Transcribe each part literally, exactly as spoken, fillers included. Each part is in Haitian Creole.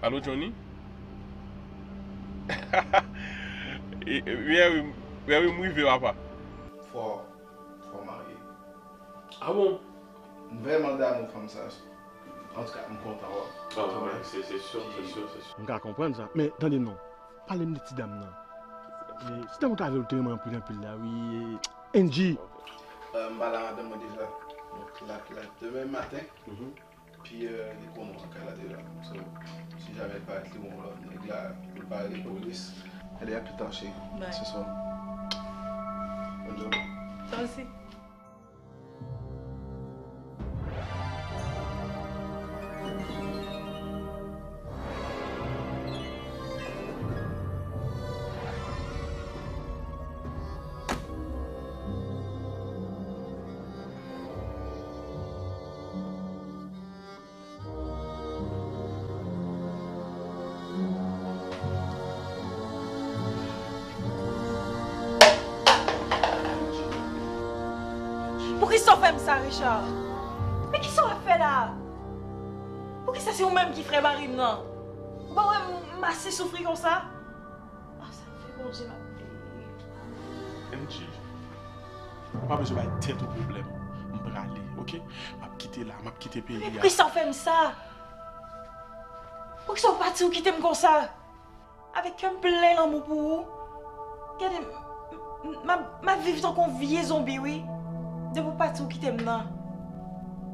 Alo, Johnny? Yeah, wi, yeah, wi, m rive, papa. Fò, fò marye. Ah bon? M vrèman damou fanm sa. Antouka, m kontan wè w. Ah, wi, se, se si, se si, se si. M ka konprann sa. Men, tande non. Pale m de ti dam nan. E, ti dam ou t avè l te renmen anpil, anpil la, wi. E, Angie. Euh, m pale a madanm mwen deja. Donk, l ap, l ap demen maten. Pi, euh, li konnen an kay la deja. So, si jamè l parèt, li wè yon lòt nèg la, pou l pa rele polis. Allez, à plus tard, chérie. Bye. Ce soir. Bonne journée. Toi aussi. Poukisa w fè m sa, Richard? Men kisa w ap fè la? Poukisa se ou menm ki frè mari m nan? Ou pa wè m, m ase soufri konsa? Ah, sa m fè Bondye m ap peye. Angie, ou pa bezwen bay tèt ou pwoblèm. M prale, oke? M ap kite la, m ap kite peyi a. Men poukisa w fè m sa? Poukisa w pati, w kite m konsa? Avèk kè m plen lanmou pou ou. Gade, m, m, m ap, m ap viv tankou yon vye zonbi, wi. Depi w pati, w kite m nan.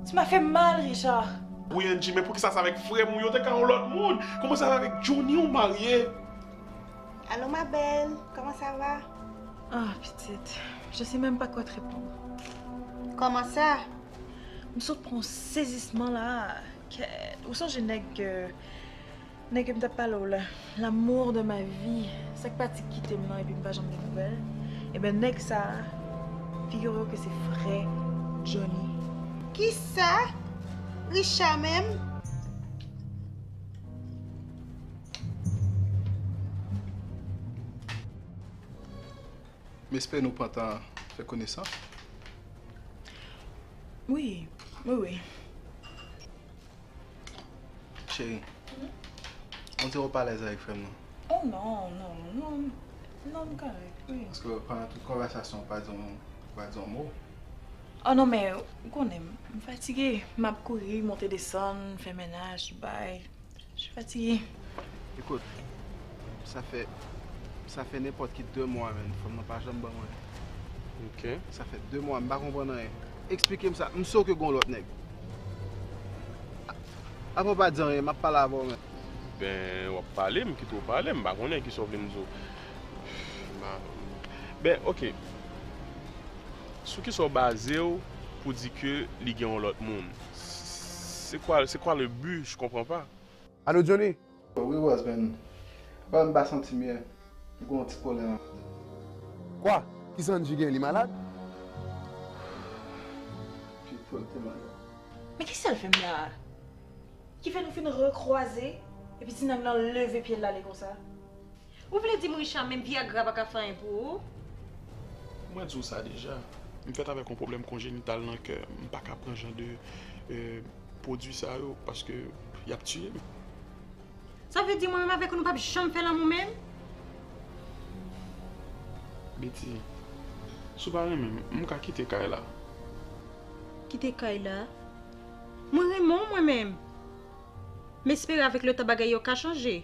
Ti m ap fè m mal, Richard. Wi, Angie, men poukisa se avèk frè m ou yo te ka yon lòt moun? Kòman se avèk Johnny ou marye? Allô, ma belle, comment ça va? Ah, pitit, je sais même pas quoi te répondre. Comment ça? M sot pran yon sezisman la. Kèt, ou sonje nèg, euh, nèg ke m t ap pale w la, l'amour de ma vie, sa k pati kite m nan epi m pa janm gen nouvèl. Ebyen, nèg sa a, figure w ke se frè Johnny. Kisa? Richard menm? M espere nou pran tan fè konesans. Wi, wi, wi. Cheri, on dirait ou pa alèz avèk frè m nan. Oh non, non, non, non, m kòrèk, wi. Paske pandan tout konvèsasyon, ou pa di yon, ou pa di yon mo. Oh non, men ou konnen, m fatige, m ap kouri, monte desann, fè mennaj, bay. Je suis fatiguée. Ekout, sa fè, sa fè nenpòt ki de mwa, men fanm nan pa janm ban mwen. Ok. Sa fè de mwa, m pa konprann anyen. Eksplike m sa, m si w ke gon lòt nèg. A-, avan w pa di anyen, m ap pale avè w, men. Ben, w ap pale, m kite w pale, m pa konnen kisa w vle m di w. M pa, ben, ok. Sou kisa w baze w pou di ke li gen yon lòt moun? C'est quoi, c'est quoi le but? Je comprends pas. Alo, Johnny? Wi, Rose, men. Apa m pa santi m byen. M gen yon ti pwoblèm. Kwa? Kisa Angie gen? Li malad? Pito, l te malad. Men kisa l fè m la a? Ki fè nou fin rekrwaze, epi ti nèg lan leve pye l ale konsa? Ou vle di m Richard, menm Viagra pa ka fè anyen pou ou? Mwen di w sa deja. M fèt avèk yon pwoblèm konjenital nan kè. M pa ka pran jan de, euh, pwodui sa yo paske y ap tiye m. Sa vle di mwen menm avèk ou nou p ap janm fè lanmou menm? Betty, si w pa renmen m, m ka kite kay la. Kite kay la? Mwen renmen w mwen menm. M espere avèk letan bagay yo ka chanje.